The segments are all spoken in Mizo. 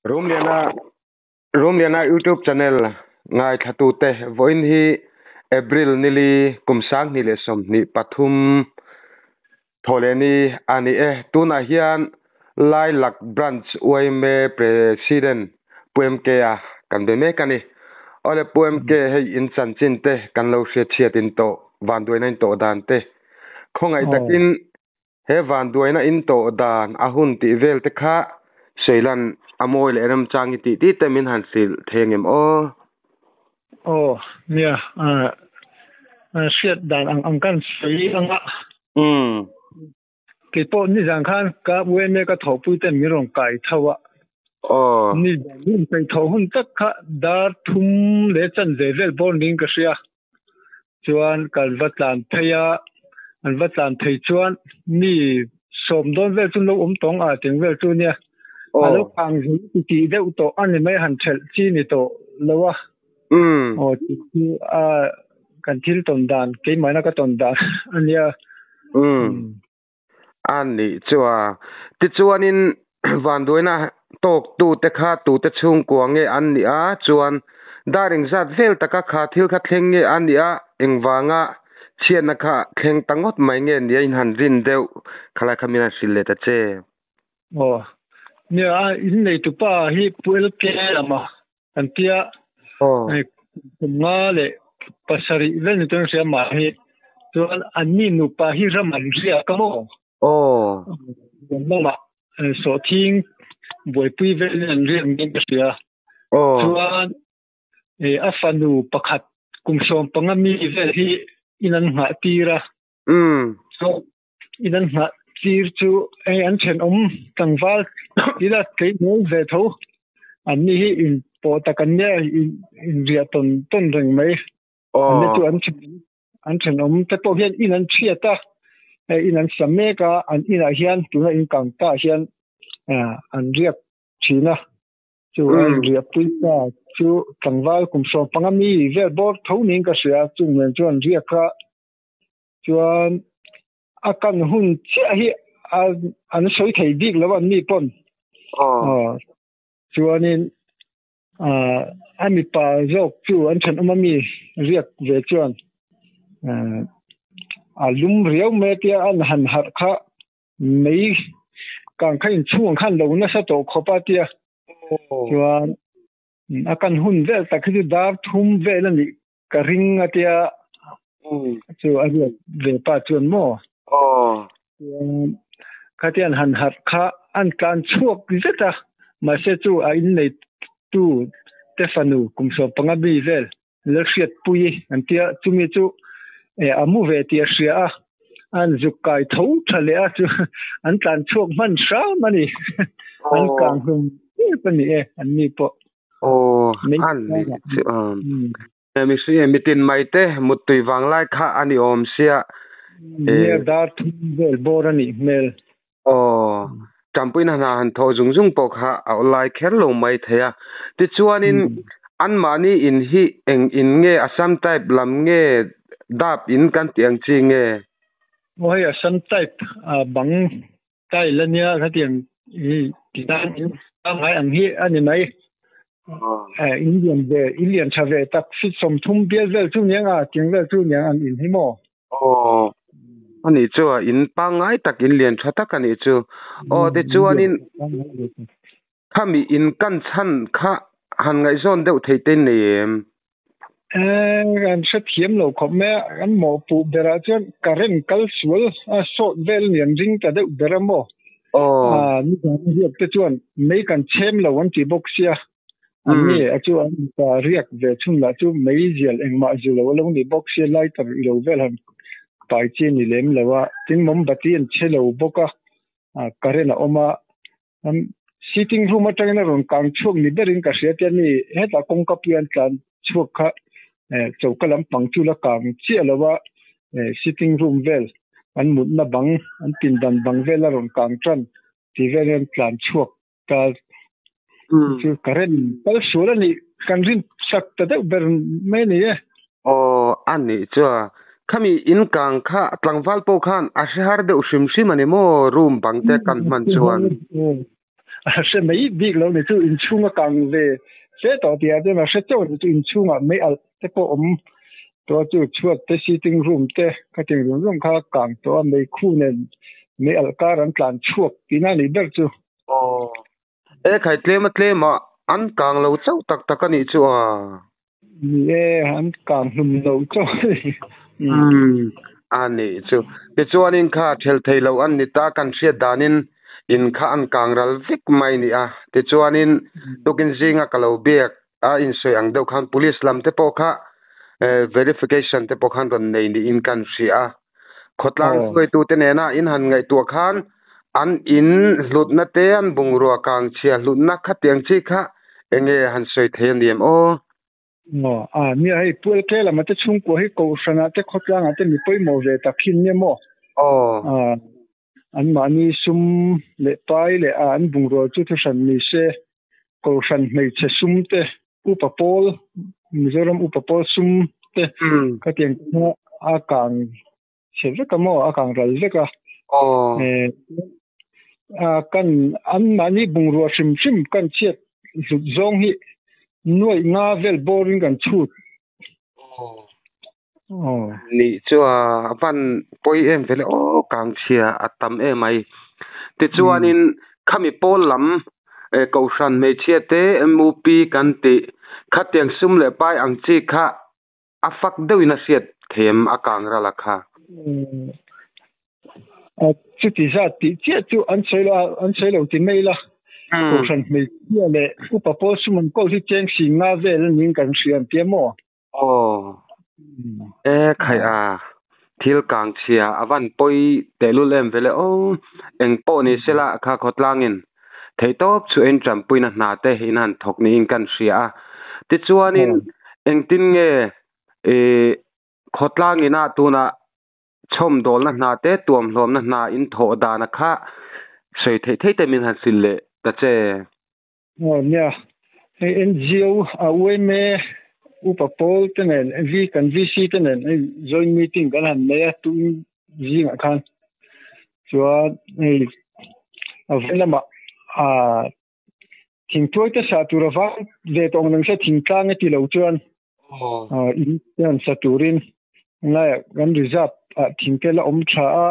Rumliana Rumliana YouTube channel ngaithlatute vawiin hi April nili kum 2023 thawhlehni a ni e. Tunah hian Lailak Branch yma President Pu MK a kan be mek a ni. Awle Pu MK hei in chanchin te kan lo hriatchhiat in tawh vanduaina in tawh dan te khawngaih takin He vanduaina in tawh dan a hun tih vel te kha Seilan a mawi leh remchang i tih tih te min han hrilh thei angem aw? Aw, nia, hriat dan ang ang kan sawi ang a. Umm. Keipawh nizan khan ka UMA ka thawhpui ten min rawn kai tho a. Aw. Nizan min kai tho hun tak kha dar thum leh chanve vel bawr niin ka hria. Chuan kan va tlan phei a, an va tlan phei chuan mi sawm dawn vel chu an lo awm tawng a teng vel chu nia. A lo kang zui ti tih deuh tawh a ni mai han thelh chi ni tawh lo a. Aw tih chu a kan thil tawn dan keimahna ka tawn dan a nia. A nih chu a. Tichuanin vanduaina tawktute kha tute chhungkua nge an nih a, chuan dar engzat vel taka kha thil kha thleng nge a nih a, engvanga chhiatna kha thleng ta ngawt mai nge nia in han rin deuh khalai kha min han hrilh leh ta che. Aw, nia a inneitupa hi Pu LK lama kan tia kum nga leh pasarih vel ni chuan hria mah hi chuan an ni nupa hi ram an riak a maw lamah sawhthing buaipui velin an riak niin ka hria chuan a fanu pakhat kum 15 mi vel hi in an nghah tir a chuan in an nghah tir chu hei an thenawm tlangval ila tlei ve tho an ni hi in pawh tak an nia in inriah tawn tawn reng mai an ni chu an an thenawm te pawh hian in an chhiat a hei in an sa mek a an inah hian tuna in kang ta hian an riak thin a chu an riah pui ta chu tlangval kum 15 mi vel bawr tho niin ka hria chung nen chuan riak kha Chuan a kan hun chiah hi an sawi thei bik lo an ni pawn. Aw. Chuanin a mipa zawk chu an thenawm a mi riak ve chuan a lum riau mai a tia an han harh kha mei kang kha inchhung khan lo nasa tawh khawp a tia. Chuan a kan hun vel tak hi chu dar thum vel a nih Ka ring a tia chu a riak ve pa chuan maw chuan khatian han harh kha an tlan chhuak zet a mahse chu a innei tu te fanu kum 15 mi vel Lalhriatpui an tia chumi chu a mu ve tih a hria a an zuk kai tho tha leh a chu an tlan chhuak hman hram a ni an kang hlum tep a ni e an ni pawh. Aw, an nih chu a. Mitin mai te muttui vang lai kha a ni awm sia. Nia dar thum vel bawr a nih hmel. Aw, Ṭampuina hna han thawh zung zung pawh kha a awlai kher lo mai thei a. Tichuanin anmahni in hi eng in nge Assam type lam nge dap in kan tih ang chi nge? Aw hei Assam type bang Style a nia khatiang hi tidan in pangngai ang hi a ni mai. In lian ve, in lian tha ve tak feet 30 bial vel chu niang a, tiang vel chu niang an in hi maw? Aw, a nih chu a, in pangngai tak in lian tha tak a nih chu. Aw tichuanin Khami in kan chhan kha han ngaihzawn deuh thei te nei em? Kan hrethiam lo khawp mai a, kan mawhpuh berah chuan current kal sual a sawt vel ni an ring ta deuh ber a maw? Nizan riak te chuan mei kan chhem lo an ti bawk sia, an ni a chu an ta riak ve chhun lah chu mei zial engmah zu lo a lo ni bawk sia, lighter i lo vel han pai chi a ni lem lo a, tin mombati an chhe lo bawk a, current a awm a. Sitting room atangin a rawn kang chhuak ni berin ka hria tia mi hetah kawngka pui an tlan chhuak kha choka lampang chu la kang chiah lo a sitting room vel an mutna bang an pindan bang vel a rawn kang tan tih velin an tlan chhuak ta chu current kal sual a nih kan rin chak ta deuh ber mai a ni e. Aw a nih chu a Khami in kang kha tlangval pawh khan a hre har deuh hrim hrim a ni maw room bang te kan hman chuan. a hre mai bik lo ni chu inchhung a kang ve hle tawh tih ah chuan a hre chauh ni chu inchhung ah mei alh te pawh awm tawh a chu chhuat te sitting room te khatiang zawng zawng kha a kang tawh a mei khu nen mei alh kar an tlan chhuak tihna a nih ber chu. Aw e khai tlem a tlem ah an kang lo chauh tak tak a nih chu a. Ni e an kang hlum lo chauh a ni. Umm a nih chu. Tichuanin kha thelh thei lo an ni ta kan hriat danin in kha an kang ral vek mai ni a. Tichuanin tukin zinga ka lo biak a insawi ang deuh khan police lam te pawh kha verification te pawh khan rawn nei niin kan hria a. Khawtlang hruaitute nena in han ngaihtuah khan an in hlutna te an bungrua kang chhia hlutna khatiang chi kha enge han sawi thei a ni em aw? Maw? A, nia hei Pu LK lama te chhungkua hi Kohhranah te khawtlangah te mi pawimawh ve tak hin nia maw? Aw. A, anmahni sum leh pai leh a an bungrua chu thuhran ni se, Kohhran hmeichhe sum te, Upa Pawl, Mizoram Upa Pawl sum te khatiang kha a kang chhe vek a maw? A kang ral vek a. Aw. A kan anmahni bungrua hrim hrim kan chhiat hlut zawng hi nuaih nga vel bawrin kan chhut. Aw. Nih chu a van pawi em vele aw kang chhia a tam em mai. Tichuanin khami pawl lam Kohhran hmeichhia te MUP kan tih khatiang sum leh pai ang chi kha A fak deuhin a hriat them a kang ral a kha. A chuti zat tih chiah chu an sawi lo a, an sawi lo ti mai la. Kohhran hmeichhia leh upa pawl sum an kawl hi cheng si nga vel a niin kan hria an tia maw? Aw. E khaih a, thil kang chhia a van pawi tehlul em vele aw. Eng pawh ni sela kha khawtlangin Theihtawp chu en tanpuina hna te in han thawk niin kan hria a. Tichuanin engtin nge ih khawtlang inah tunah chhawmdawlna hna te tuamhlawmna hna in thawh dana kha sawi theih theih te min han hrilh leh ta che. Aw nia, hei NGO a UMA upa pawl te nen V kan VC te nen hei joint meeting kan han nei a tun zingah khan chuan hei a vawi lamah ah thingtuai te sah tur a vang ve tawh ang reng se thingtlang e ti lo chuan ah in te han sa turin helaiah kan reserve ah thing te la awm tha a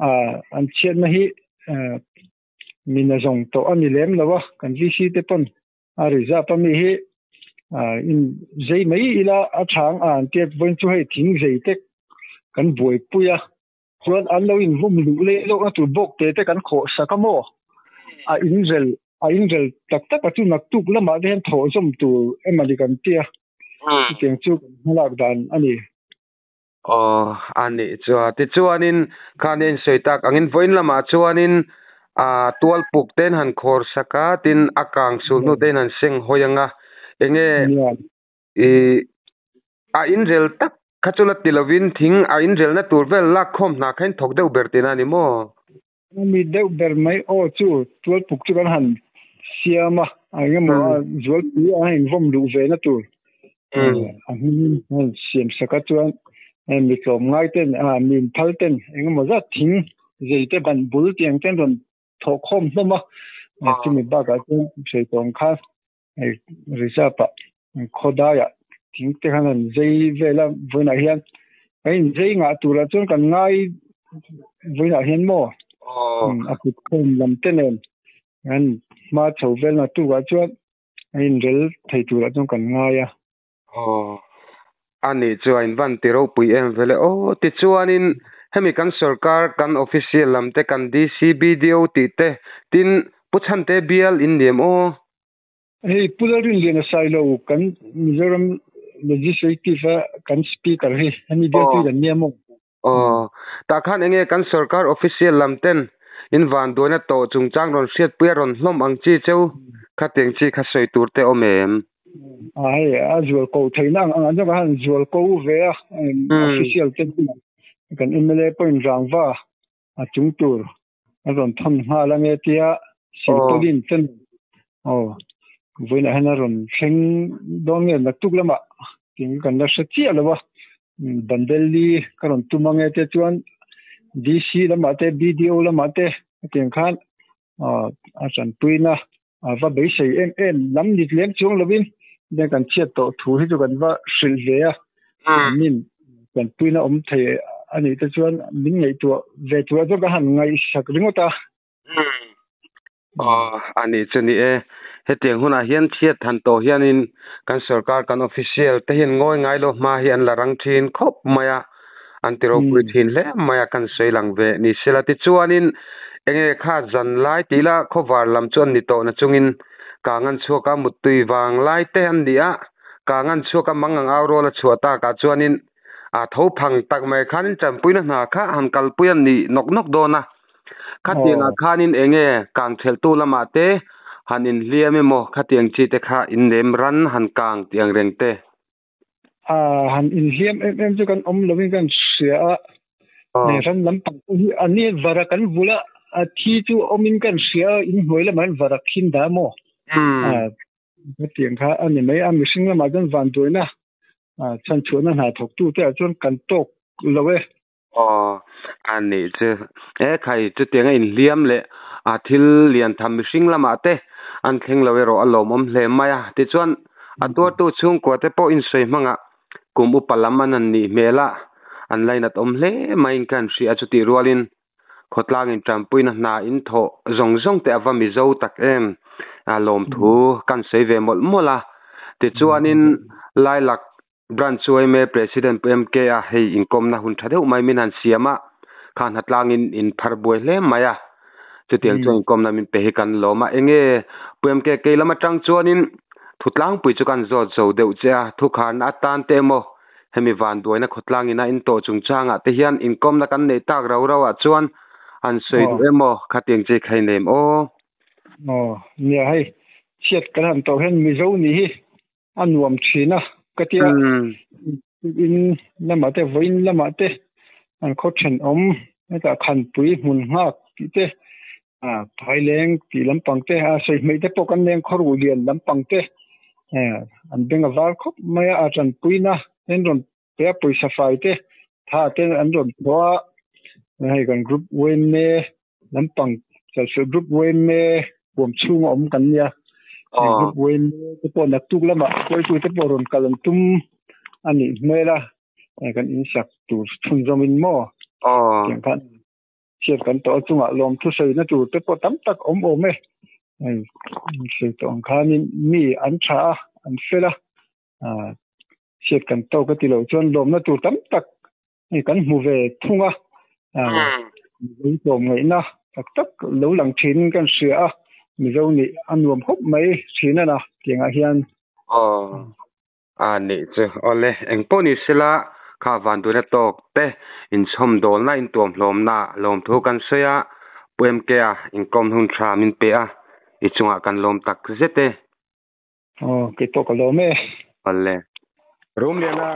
ah an chhiatna hi ah min a zawng tawh a ni lem lo a kan VC te pawn a reserve a mi hi ah in zei mai ila a chhang a an tia vawiin chu hei thing zei te kan buaipui a chuan an lo invawm luh leh lawk na tur bawk te te kan khawh sak a maw a inrel a inrel tak tak a chu naktuk lamah te hian thawh zawm tur emaw ni kan tia chutiang chu kan hmalak dan a ni. Aw, a nih chu a. Tichuanin khani a insawi tak angin vawiin lamah chuanin ah tual puk tein han khawr sak a, tin a kang sul hnu tein han seng hawi ang a. Enge ih a inrel tak kha chu la ti lovin thing a inrelna tur vel lak khawm hna kha in thawk deuh ber tihna a ni maw? A mi deuh ber mai aw chu tual puk chu kan han siam a, a engemaw a zualpui a invawm luh ve na tur a hming han siam sak a chuan mi tlawm ngai ten a mi inphal ten engemaw zat thing zei te ban bul tiang ten rawn thawh khawm hlawm a, chumi bakah chuan sawi tawh ang khan hei reserve ah khawdaiah thing te khan an zei vel a vawiinah hian kan inzei ngah turah chuan kan ngai vawiinah hian maw a kut khawm lam te nen an hma chho vel na tukah chuan a inrel thei turah chuan kan ngai a. Aw, a nih chu a invan ti ropui em vele aw tichuanin hemi kan sorkar kan official lam te kan DC BDO tih te tin Pu Chhante bial in ni em aw? Hei Pu Lalrinliana Sailo kan Mizoram Legislative a kan Speaker hi hemi bial tui kan nia maw? Aw, tah khan enge kan sorkar official lam ten in vanduaina tawh chungchang rawn hriatpui a rawn hlawm ang chi cheu kha tiang chi kha sawi tur te awm em? A hei a zual ko theihna ang ang zawk a han zual ko ve a official te kan mla pawhin rangva a chung tur a rawn thawn nghal ange tia silpaulin ten aw vawiinah hian a rawn thleng dawn nge naktuk lamah tin kan la hre chiah lo a Bandeli ka rawn tum ange te chuan DC lamah te BDO lamah te hetiang khan A tanpuina a va beisei em em lam ni lem chuang lovin den kan chhiat tawh thu hi chu kan va hrilh ve a. Min tanpuina awm thei a nih te chuan min ngaihtuah ve tura chu ka han ngaihsak ringawt a. Aw a nih chu ni e. Hetiang hunah hian chhiat han tawh hianin kan sorkar kan official te hian ngawi ngai lo hma hi an la rang thin khawp mai a. An ti ropui thin hle mai a kan sawi lang ve ni sela. Tichuanin enge kha zan lai tih ila khawvar lam chu an ni tawh na chungin kang an chhuak a muttui vang lai te an ni a. Kang an chhuak a mang ang au rual a chhuah takah chuanin a tho phang tak mai khanin tanpuina hna kha han kalpui an ni nawk nawk dawn a. Khatiangah khanin enge kang thelhtu lamah te han inhliam emaw khatiang chi te kha innem ran han kang tih ang reng te. A han inhliam em em chu kan awm lovin kan hria a. Ran lampang pawh hi a ni vara kan vul a, a thi chu awmin kan hria a, inhnuai lamah hian vara khin dah maw? Hetiang kha a ni mai a, mihring lamah chuan vanduaina chhanchhuahna hna thawktute ah chuan kan tawk lo e. Aw, a nih chu. E khai, chutianga inhliam leh a thil lian tham mihring lamah te an thleng lo erawh a lawmawm hle mai a. Tichuan, a tuartu chhungkua te pawh insawi hmangah kum upa lam an han nih hmel a, an lainat awm hle maiin ka han hria a. Chutih rualin khawtlang intanpuina hna in thawh zawng zawng te a va mizo tak em a lawmthu kan sawi ve mawlh mawlh a. Tichuanin Lailak Branch yma President Pu MK a hei inkawmna hun tha deuh mai min han siam a, kha hnatlangin in phar buai hle mai a, chutiang chuan inkawmna min pe hi kan lawm a. Enge Pu MK kei lam atang chuanin thutlangpui chu kan zawt zo deuh che a, thukharna atan te emaw hemi vanduaina khawtlangin a intawh chungchangah te hian inkawmna kan neih tak rau rau ah chuan an sawi duh emaw khatiang che kha i nem aw. Aw nia hei chhiat kan han tawh hian Mizo nih hi a nuam thin a ka tia in lamah te vawiin lamah te an khaw thenawm hetah khanpui hmun nghak tih te ah phaileng tih lampang te a sawi hmeih te pawh kan leng khaw ruh lian lampang te eh an beng a var khawp mai a a tanpuina an rawn pe a pawisa fai te tha te an rawn thaw a hei kan group yma lampang chalfilh group yma huam chhunga awm kan nia group yma te pawh naktuk lamah hruaitu te pawh rawn kal an tum a nih hmel a kan insak tur chhunzawmin maw tiang khan chhiat kan tawh a chungah lawm thusawina tur te pawh tam tak awm awm e hei sawi tawh ang khanin mi an tha a an fel a chhiat kan tawk a ti loh chuan lawmna tur tam tak hei kan hmu ve thung a Mizo tlawm ngaihna tak tak lo lang thin kan hria a Mizo nih a nuam khawp mai thin a na tiangah hian. Aw a nih chu awle engpawh ni sela kha vanduaina tawk te inchhawm dawlna intuam hlawmna lawmthu kan sawi a Pu MK a inkawm hun tha min pe a i chungah kan lawm tak zet e. Aw kei pawh ka lawm e. Awle. Rumliana.